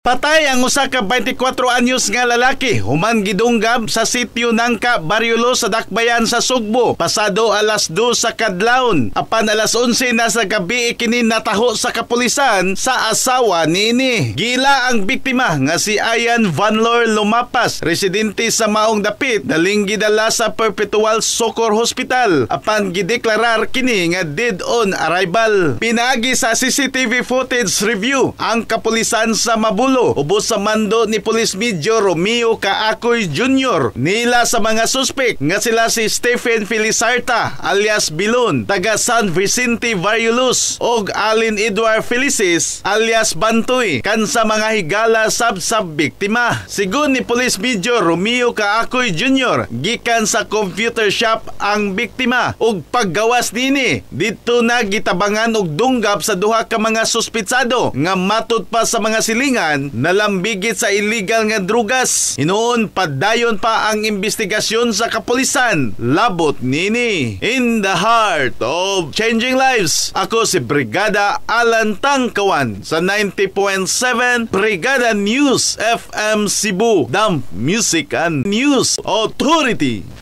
Patay ang usa ka 24 anyos nga lalaki human gidunggab sa sitio Nangka, Barrio Los sa Dakbayan sa Sugbo pasado alas 2 sa kadlawon. Apan alas 11 na sa gabi kini nataho sa kapulisan sa asawa niini. Gila ang biktima nga si Ayan Vanlor Lumapas, residente sa maong dapit, daling gidala sa Perpetual Succour Hospital apan gideklarar kini nga dead on arrival. Pinaagi sa CCTV footage review, ang kapulisan sa Mabulo ubos sa mando ni Police Major Romeo Kaakoy Jr. nila sa mga suspek nga sila si Stephen Felizarta alias Bilon, taga San Vicente Barrio Los, og Allen Edward Felices alias Bantoy, kan sa mga higala sab sa biktima. Sigon ni Police Major Romeo Kaakoy Jr., gikan sa computer shop ang biktima ug paggawas nini didto na gitabangan og dunggab sa duha ka mga suspitsado nga matud pa sa mga silingan nalambigit sa illegal nga drugas. Hinuon padayon pa ang investigasyon sa kapulisan labot nini. In the heart of changing lives, ako si Brigada Alan Tangkawan sa 90.7 Brigada News FM Cebu, The Music and News Authority.